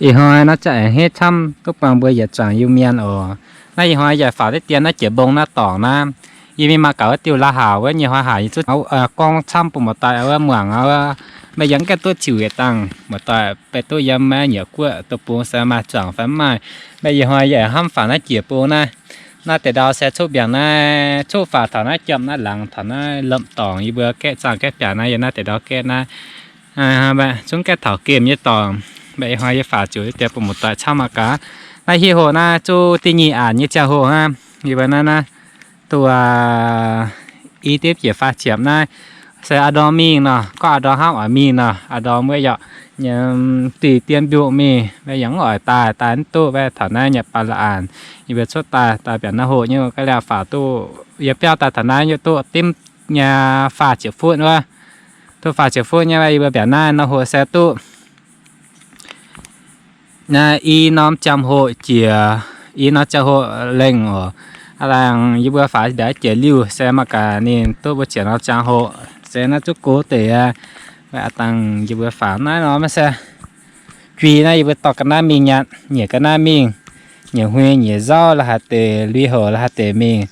Ih hnoi naaiv za'gengh hneiv camv duqv buangh mbuo yietc zuangx Iu-Mienh oc. Naaiv ih hnoi yaac faaux deix dien naaiv jiex mbong naaiv dorngx naaiv. Yie mingh maaih gaux wuov diuh la'haux wuov nyei hnoi haic, yie zuqv, aa, gorngv camv bun muoz-doic wuov muangx wuov. Mv baac yie mv gaengh duqv ziux yietc dangh, muoz-doic baeqc duqv yiem maiv nyiec guoqv duqv bung se maaih zuangx fai mv maaih. Mv baac ih hnoi yaac hnamv faaux naaiv jiex bung naaiv. Naaiv deix ndau se cuqv mbiaangx naaiv, cuqv faaux taux naaiv jomc naaiv laangz taux naaiv lomc dorngx yie mbuo gaeqv zaangh gaeqv biaac naaiv, yiem naaiv deix ndau gaeqv naaiv. Mv baac zungv gaeqv taux gemh nyei dorngx. Mv baac ih hnoi yie faaux ziux deix bun muoz-doic camv mangc gaax. Naaiv hiuv hoc naaiv zuqc da'nyeic aanx nyei ziangh hoc hnangv. Yie mbuo naaiv, naaiv duqv i diepv jiex faah ziepc naaiv, se a'ndorm mingh nor, gorngv a'ndorm hnangv oix mingh nor, a'ndorm wuov yaac dih dien mbiungc mingh, mv baac yaac mv oix daaih, daaih mv duqv, mv baac taux naaiv nyei baac la'aanc, yie mbuo cuotv daaih, daaih mbiaauc naaiv hoc nyei ga'liaauh faaux duqv, yie biauv daaih taux naaiv nyei duqv dimv nyei faah ziepc futv wuov. Duqv faah ziepc futv nyei, yie mbuo mbiaauc naaiv nor hoc se duqv naaiv i norm ziangh hoc jiex, i norm ziangh hoc lengh oc. Aa, laangz yie mbuo faaux mbiaauc jiex liuh se mangc gaax ninh duqv mbuo ziepc norm ziangh hoc se naaiv zuqc go deix aqv. Aa, dangh yie mbuo faaux naaiv nor maiv se juiz naaiv yie mbuo dorh ga'naaiv mingh nyanc, nyiec ga'naaiv mingh, nyiec huin nyiec nzauv la'haaix deix, lui-houx la'haaix deix mingh,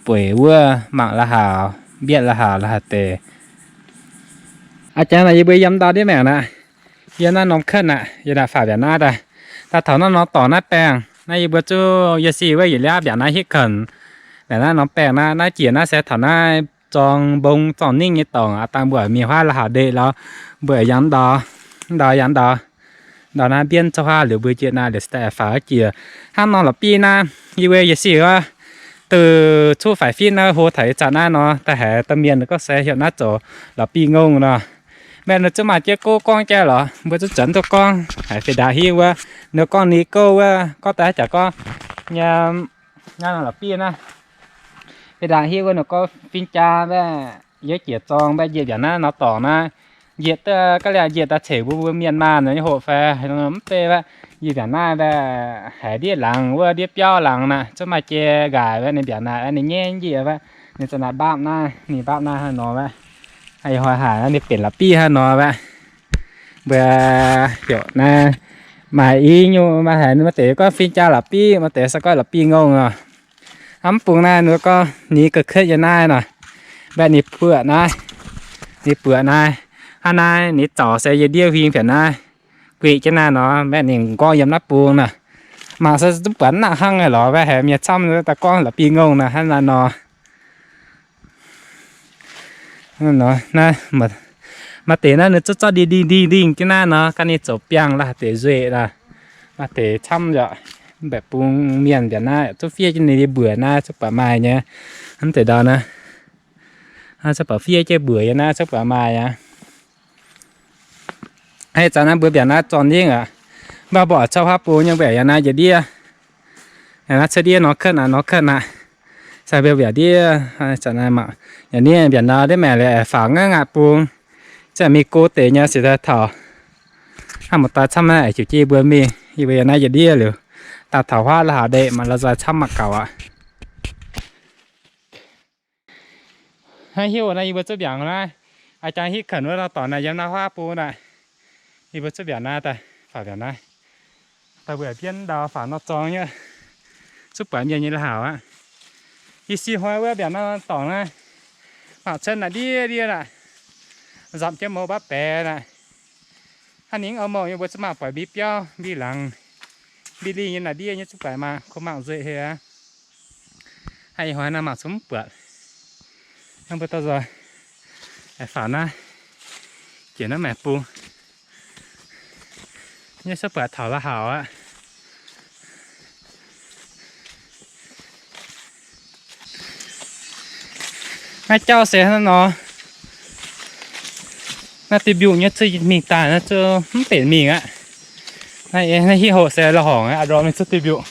bueix wuov mangc la'haux, mbietv la'haux la'haaix deix. Aa, jangx naaic yie mbuo yiem ndau ndiev maengc naaic, yiem naaiv norm ketv naaic, yie naaic faaux mbiaauc naaiv daaih. Daaih taux naaiv norm dorngx naaiv baengh naaiv, yie mbuo zuqc yie si wuov yietc liaav mbiaauc naaiv hitv kemx. Mbiaauc naaiv norm baengh naaiv, naaiv jiex naaiv se taux naaiv zorng mbong zorng ningv nyei dorngx, aa, dangh mbuo mingh huaav la'haux ndeic lorz mbuo yangh ndau, ndau yangh ndau, ndau naaiv mbienv zouv huaav liuz mbuo jiex naaiv liuz se daaih faaux jiex. Hnangv nor la'bieiv naaiv, yie mbuo yie si wuov, duqv cuqv faix fitv naaiv hlo taux ih zanc naaiv nor, da'haiz domh mienh gorngv se heuc naaiv zoux la'bieiv ngongh nor. Mv baac nor zuqc maaih jienv gouv gorngv jaav lorz mbuo zuqc zuonx duqv gorngv haiz fih ndaangc hiuv wuov, ninh gorngv ni gouv wuov, gorngv daaih jaax gorngv nyei, naaiv la'bieiv naaiv, fih ndaangc hiuv wuov ninh gorngv fin-jaa mbaeqv, yie jiex zorng mbaeqv njiec mbiaauc naaiv nor dorngx naaiv, njiec duqv ga'liaauh njiec daaih ceix mbuo mbuo mienh maanh nyei hoc fai mv bei wuov, yie mbiaauc naaiv mbaeqv haiz ndiev laangz wuov ndiev biauv laangz naaic, zuqc maaih jiex nqaaix wuov ninh mbiaauc naaic ninh nyaiv njiec wuov, ninh za'naaic mbaapv naaiv, ninh mbaapv naaiv hnangv nor wuov. Ih hnoi haic ninh benx la'bieiv hnangv nor wuov. Mbuo heuc naaiv maaih i nyungc maaih haic maaih deix gorngv fin-jaa la'bieiv, maaih deix se gorngv la'bieiv ngongh nor. Hnamv bung naaiv ninh gorngv ni ga'ketv yiem naaiv nor, mbaeqv ninh buoqc naaiv, ninh buoqc naaiv, hnangv naaiv ninh zaux se yie ndiev huing mbiaauc naaiv gueqc jienv naaiv nor, mbaeqv ninh nqorngv yiem naaiv bung nor. Mangc se duqv buatc nangc hnangv lorz mbaeqv haiz mienh camv daaih gorngv la'bieiv ngongh nor hnangv naaiv nor. Maaih deix naaiv ninh zorqv zorqv ndingh ndingh ndingh ndingh jienv naaiv nor, ganh ninh zoux biangh la'haaix deix nzueic la'maah. Maaih deix camv yaac mv baac bung mienh mbiaauc naaiv zuqc fiev jienv ninh mbuoqc naaiv zuqc baac maaih nyei. Mv deix ndau naaiv, zuqc baac fiev jienv mbuoqc yiem naaiv zuqc baac maaih aqv. Ih zanc naaiv mbuo mbiaauc naaiv zorng nyingv aqv. Mv baac mbuo oix cau huaav bung nyei mbuo yaac yiem naaiv njiec ndiev. Yiem naaiv cuotv ndiev nor ketv aqv, nor ketv aqv. Sai mbuo mbiaauc ndiev, yaac nie mbiaauc naaiv ndiev maengc liuz aengx faaux ngaatv ngaatv bung. Zungv mingh go deix nyei sic daaih taux. Hnangv muoz-doic camv naaiv aengx jiez jiez mbuo mingh, yie mbuo yiem naaiv njiec ndiev liuz, daaih taux huaav la'haux ndeic mangc la'nzoih camv mangc gaux aqv. Hnangv hiuv naaiv yie mbuo zuqc mbiaangc naaiv, aa, jangx hitv kouv wuov nor dorngx naaic yiem naaiv huaav bung naaic. Yie mbuo zuqc mbiaangc naaiv daaih, faaux mbiaangc naaiv, daaih mbuo mbienv ndau faaux nor zorng nyei, zuqc buatc mienh nyei la'haux aqv. Yie si hnoi wuov mbiaangc naaiv dorngx naaiv, mangc cuotv naaic ndiev ndiev naaic, nzapc jienv mouc mbapv baeqc naaic. Hnangv ninh mv oix mouc nyei mbuo zuqc mangc buatc mbiv biauv, mbiv laangz, mbiv lingh nyei naaic ndiev nyei zuqc buatc mangc, kungx mangc nzueic haic aqv. Hnangv ih hnoi naaiv mangc zuqc mv buatc. Hnangv mbuo dorh nzoih faaux naaiv, jiex naaiv maengx bung, nyei zuqc buatc taux la'haux aqv. Naaiv jauv se hnangv nor, naaiv diuh mbiungc nyei zuqc mingh daaih naaiv zuqc mv benx mingh aqv. Naaiv, naaiv hitv hoc se la'horngc aqv, ndorm mingh zuqc diuh mbiungc.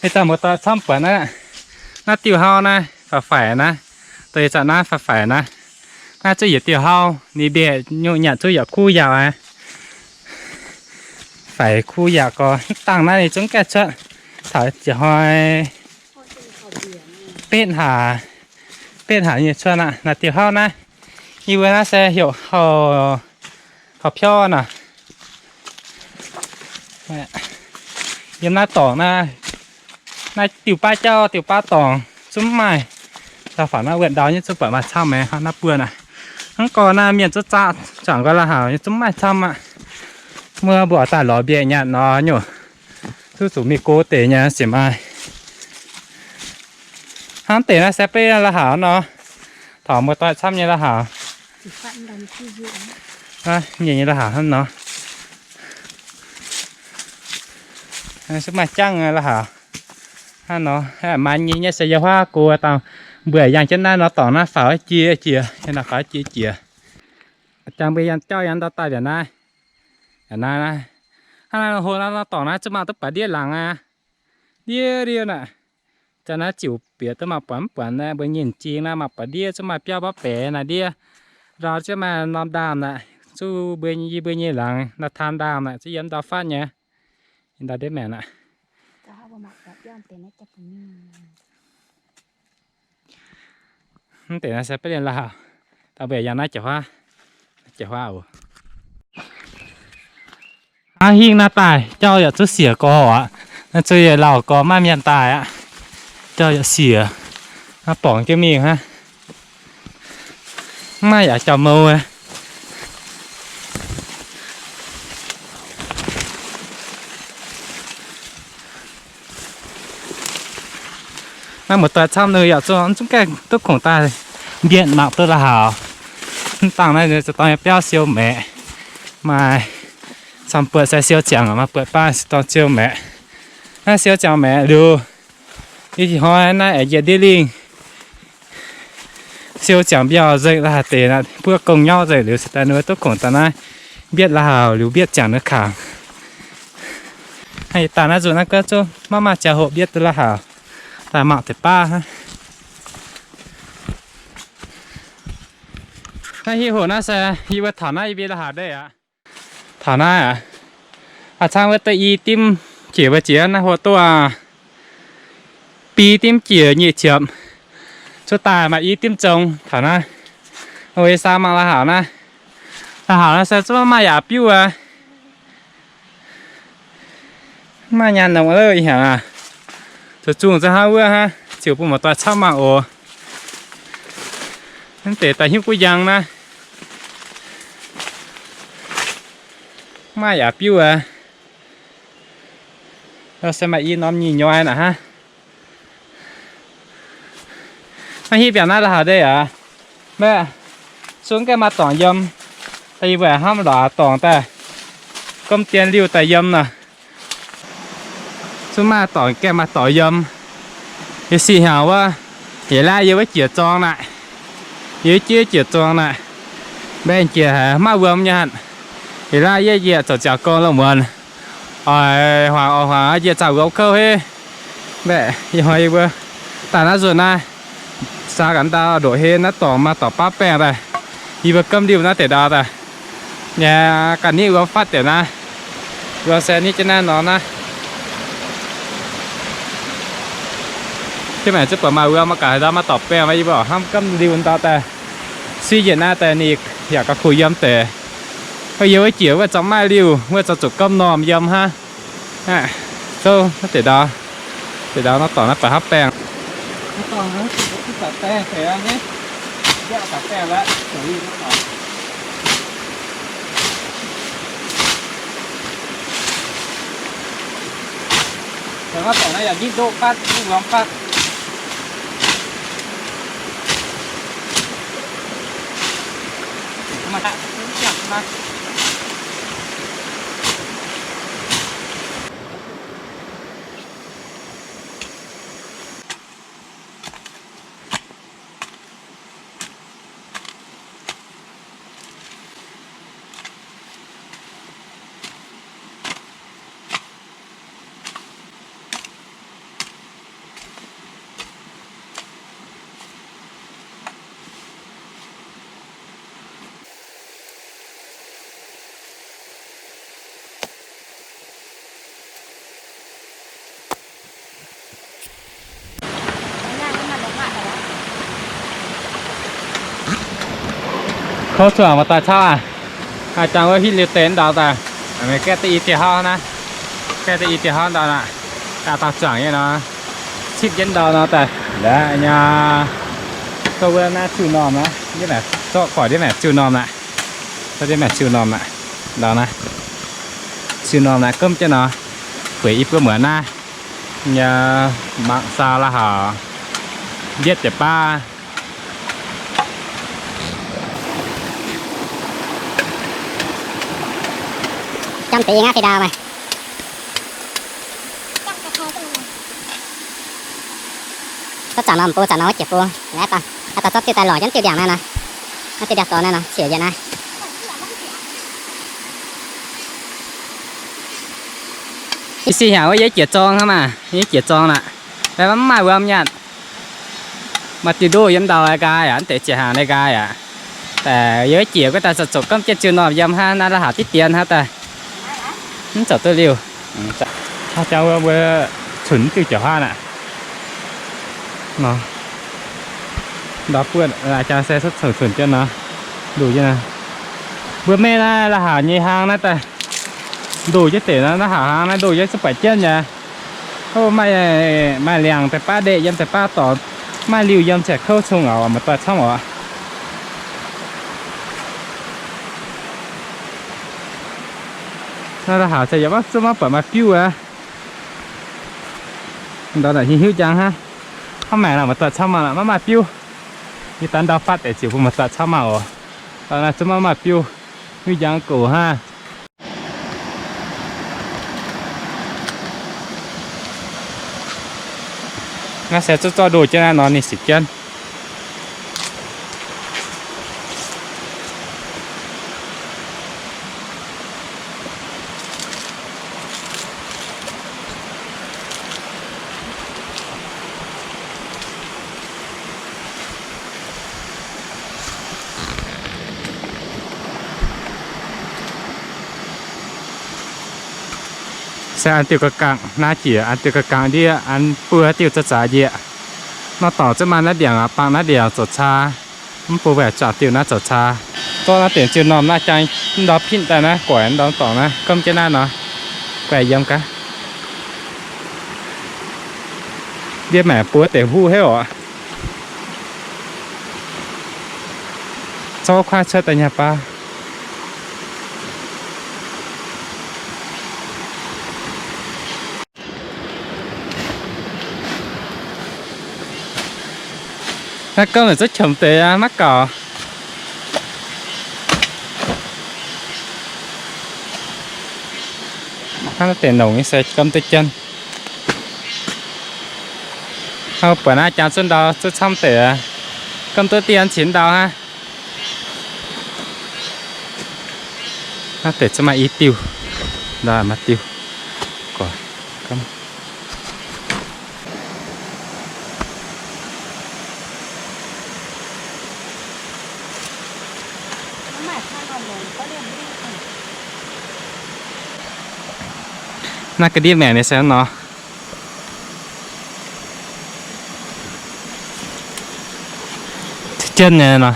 Ih zanc muoz-doic camv buatc naaiv, naaiv diuh hauv naaiv faix-faix naaiv, dongh ih zanc naaiv faix-faix naaiv. Naaiv zuqc yietc diuh hauv, ninh mbiaeqc nyungc nyanc zuqc yaac kuv yaauc aqv. Faix kuv yaauc gorx, mv dangh naaiv ninh zungv gaeqv cuotv. Taux ziepc hnoi betv hlaax, Betv haic nyei cuotv aqv. Naaiv diuh hlauv naaiv, yie mbuo naaiv se heuc hauv, hauv piauv nor. Yiem naaiv dorngx naaiv, naaiv diuh baav jauv diuh baav dorngx zungv maaih. Ndau-faaux naaiv wuonh ndau nyei zungv buatc maaih camv maengx hnangv naaiv buo naaic. Hnangv gorx naaiv mienh zungv zaqv juangc nqoi la'haux nyei zungv maaih camv aqv. Muoz mbuo daaih lorz mbiaeqc nyanc nor nyungc, zuqc zuqc mingh go deix nyei siec maaih. Hnangv deix naaiv se beiv la'haux nor, taux muoz-doic camv nyei la'haux. Nyei nyei la'haux hnangv nor. Zungv maaih jangv la'haux hnangv nor. Maaih nyei nyei se yiem huaav go dangh mbuo yangh jienv naaiv nor dorngx naaiv faaux jiex jiex, yiem naaiv faaux jiex jiex. Jangx mbuo yangh jauv yangh ndau daaih mbiaauc naaiv. Hnangv naaiv, hnangv naaiv hlo naaiv nor dorngx naaiv zungv maaih duqv baaix ndiev laangz aqv. Ndiev ndiev naaic. Zanc naaiv ziouc bieqc duqv maaih buatc mv buatc naaiv, mbuo nyinh jing naaiv maaih buatc ndiev zungv maaih biauv mborqv baeqc naaic ndiev. Ndau zungv maaih norm ndaamv naaic, zungv mbuo yie mbuo nyei laangz naaiv taan ndaamv naaic zungv yiem ndau fatv nyei. Ndau ndiev maengc aqv. Mv deix naaiv se beiv lienh la'haux. Dangh mbuo yangh naaiv jiex huaav, jiex huaav oc. Hnangv hingh naaiv daaih jauv yaac zuqc siec gorx aqv. Naaiv zuqc yietc lauh gorx maaih mienh daaih aqv. Jauv yaac siec. Naaiv borngz jienv mingh hnangv. Mv maaih yaac jauv mou. Naaiv muoz-doic camv ninh yaac zungv, zungv gaengh duqv kungx daaih mbietv mangc duqv la'haux. Mv dangh naaiv za'gengh dorng nyei biauv siou maeqc. Maaih camv buatc se siou ziangx, maaih buatc baav se dorng siou maeqc. Naaiv siou ziangx maeqc liuz, ih hnoi naaiv aengx njiec ndiev lingh. Siou ziangx mbiauh nzengc la'haux deix naaic, buov gong nyauv nzengc liuz se daaih ninh mbuo duqv kungx daaih naaiv mbietv la'haux liuz mbietv ziangx ninh kangx. Daaih naaiv nzunc naaiv gaav zungv maiv maaih ziangh hoc mbietv duqv la'haux, daaih mangc deix baav hnangv. Naaiv hiuv hoc naaiv se yie mbuo taux naaiv yie mbuo la'haux ndeic aqv. Taux naaiv aqv, a'cangv wuov deix i dimv jiex mbuo jiex naaiv hlo duqv aqv. Biei dimv jiex nyic ziepc, cuotv daaih maaih i dimv zong taux naaiv. Ih saa mangc la'haux naaiv. La'haux naaiv se zungv maaih yaac biuv aqv. Maaih nyaanh nongc aqv ih hnyangx aqv. Zoux zungh za'gengh hnangv wuov hnangv, ziouc bun muoz-doic camv mangc oc. Naaiv deix daaih hnyouv guv njang naaiv. Maaih yaac biuv aqv. Se maaih i norm nyic nyoi naaic hnangv. Naaiv hitv mbiaauc naaiv la'haux ndeic aqv. Mbaeqc, zungv gaengh maaih dorngx yiem. Daaih yie mbuo hnamv lorz dorngx daaih, gomv dien liuh daaih yiem nor. Zungv maaih dorngx gaengh maaih dorngx yiem. Yie sic hnyangx wuov, yietc laaiv yie wuov jiex zorng naaic, yie wuov jiex jiex zorng naaic, mbaeqc jiex haiz maaih wuom nyei hanc. Yietc laaiv yie njiec zoux ziangx gong lungh muonz, oix hmuangx oix hmuangx njiec zaah wuom kouv hei. Mbaeqc ih hnoi yie mbuo daaih naaiv nzunc naaiv, saa gaax ndau ndoqc hei naaiv dorngx maaih dorngx baav baengh daaih. Yie mbuo gomv liuh naaiv deix ndau daaih. Yaac ga'nyiec wuom fatv deix naaiv. Wuom se nitv jienv naaiv nor naaiv. Jienv maengc zungv buatc maaih wuom, maiv gaax haaix ndau maaih dorngx baengh, yie mbuo oix hnamv gomv liuh ndau daaih. Suiv njiec naaiv daaih ninh yaac gauh kuh yiem deix. Yie wuov jiex wuov zorqv maaih liuh, wuov zorqv zuqc gomv normh yiem hnangv. Ov, deix ndau, deix ndau nor dorngx naaiv baac hnamv baengh. Kouv zuangc maaih doix camv aqv. Jangx wuov hitv liuz deix ndau daaih, gaeqv deix i dieh hnangv naaiv, gaeqv deix i dieh hnangv ndau naaiv, daaih dauh zuangc nyei nor, cipv jienv ndau nor daaih, laaix nyei, zorqv wuov naaiv ziuh normh aqv, zorqv guaaic ndiev maengc ziuh normh aqv, zorqv ndiev maengc ziuh normh aqv, ndau naaiv, ziuh normh naaiv gomv jienv nor, bueix i buo muonz naaiv, nyei mangc saau la'haux, mbietv jiepc baav. Jamv deix yie ngaav fei ndau maah. Zorqv zanc nor, m'bung zanc nor wuov jiex bung, naaiv baac haaix dauh zorqv diuh daaih lorz jienv diuh ndiangx naaiv nor, naaiv diuh ndiangx dorngx naaiv nor, ciex yietc naaiv. Ih si hnyangx wuov yie jiex zorng hnangv maah, yie jiex zorng aqv, mv maaih wuom nyatc. Maaih diuh ndoh yiem ndau nqaai aqv, mv deix ziec hnaangx nqaai aqv. Daaih yie jiex guov daaih zoux gomv jienv ziuh normh yiem hnangv naaiv la'haux diqv dien hnangv daaih. Mv zoux duqv liuh. Jangx wuov mbuo cunx diuh jauv huaav aqv. Nor, ndau buov jangx se cunx cunx jienv nor, nduqc jienv. Mbuo mengh naaiv la'haux nyei hnangv naaiv daaih, nduqc jienv deix nor, naaiv haux hnangv naaiv nduqc jienv zungv buatc jienv nyei. Maaih, maaih liangx deix baav ndeic yiem deix baav dorngx, maaih liuh yiem ziouc kouv cong-auc, maaih doix camv oc. Naaiv la'haux ziouc yaac maiv zungv maiv buatc maaih biuv aqv. Ndau naaic hiuv hiuv njang hnangv. Hnangv maengc la'maah doix camv maah, maiv maaih biuv. Yie daaih ndau fatv deix ziouc bun maaih doix camv maah oc. Ndau naaiv zungv maiv maaih biuv, hiuv njang gox hnangv. Naaiv se zuqc zorqv ndoh jienv naaiv nor ninh sic jienv. Se an diuh ga'gangh naaiv jiex, an diuh ga'gangh ndiev, an buo diuh za'zaaix njiec. Nor dorngc zungv maaih naaiv ndiangx, bangc naaiv ndiangx zoux caa. Mv bung waaic zuangx diuh naaiv zoux caa. Zorqv naaiv deix ziuh normh naaiv jangx ndau pitv daaih naaiv, guaix ndau dorngc naaiv, gomv jienv naaiv nor, guaix yiem gaax. Ndiev maengc buo deix huv heuv oc. Zorqv kuaaiv cuotv daaih nyei baav. Naaiv gomv naaic zungv qiemx deix aqv, maiv gaux. Hnangv naaiv deix nongc nyei se gomv duqv jienv. Hnangv buatc naaiv jangx zunv ndau zungv camv deix aqv. Gomv duqv dien cingx ndau hnangv. Naaiv deix zungv maaih i diuh, ndau maaih diuh. Gorx, gomv. Naaiv ga'ndiev maengc ninh se nor. Jienv nyei nor.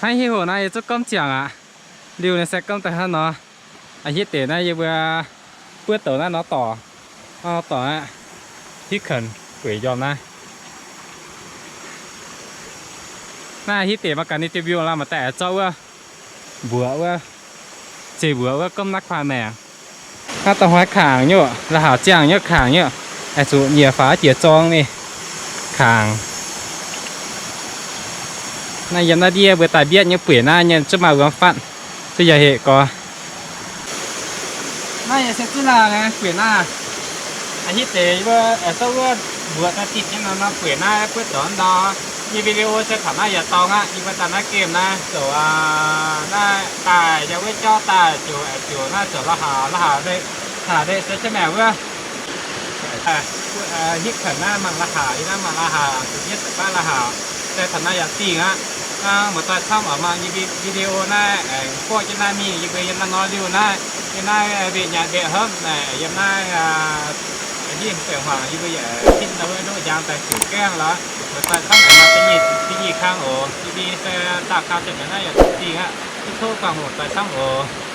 Hnangv hiuv hoc naaiv yie zungv gomv ziangx aqv. Liuh naaiv se gomv daaih hnangv nor. A'hitv deix naaiv yie mbuo buov douc naaiv nor dorngc, nor dorngc aqv. Hitv kouv bueix njormh naaiv. Naaiv hitv deix maaih gaax ninh diuh mbiungc la'maah daaih aengx zorqv wuov mbuoqc wuov, zeix mbuoqc wuov gomv naaiv kuaah maengc. Naaiv dongh hnoi kangx nyei, la'haux ziangh nyei kangx nyei, aengx zuqc nyiec faaux jiex zorng ninh kangx. Naaiv yiem naaiv ndiev mbuo daaih mbietv nyei bueix naaiv nyei zungv maaih wuom fatv, zungv yaac hec gorx. Naaiv yaac se zuqv naaiv bueix naaiv. A'hitv deix wuov, zorqv wuov mbuoqc daaih dipc jienv nor, nor bueix naaiv buov dorngx ndau. Yie video se taux naaiv yaac dorngx aqv. Yie mbuo daaih naaiv gemh naaiv zoux, naaiv daaih yaac wuov jauv daaih ziouc, ziouc naaiv zoux la'haux, la'haux, la'haux se jienv maengc wuov. Hitv kouv naaiv mangc la'haux, yie naaiv mangc la'haux, zuqc yietv deix baav la'haux. Se taux naaiv yaac dingh aqv. Muoz-doic camv oc, mangc yie mbuo video naaiv, buatc jienv naaiv mingh yie mbuo yiem naaiv nor liuh naaiv, yiem naaiv mbietc nyanc mbietc hopv naaic, yiem naaiv hinh baengc huangc yie mbuo yaac tin nduov njaang daaih ziouc gaengh lorz. Muoz-doic camv oc, maaih da'nyeic, da'nyeic kang oc, yie mbuo se daauh kang ziepc nyeic naaiv yaac dingh aqv. Tov guangc muoz-doic camv oc.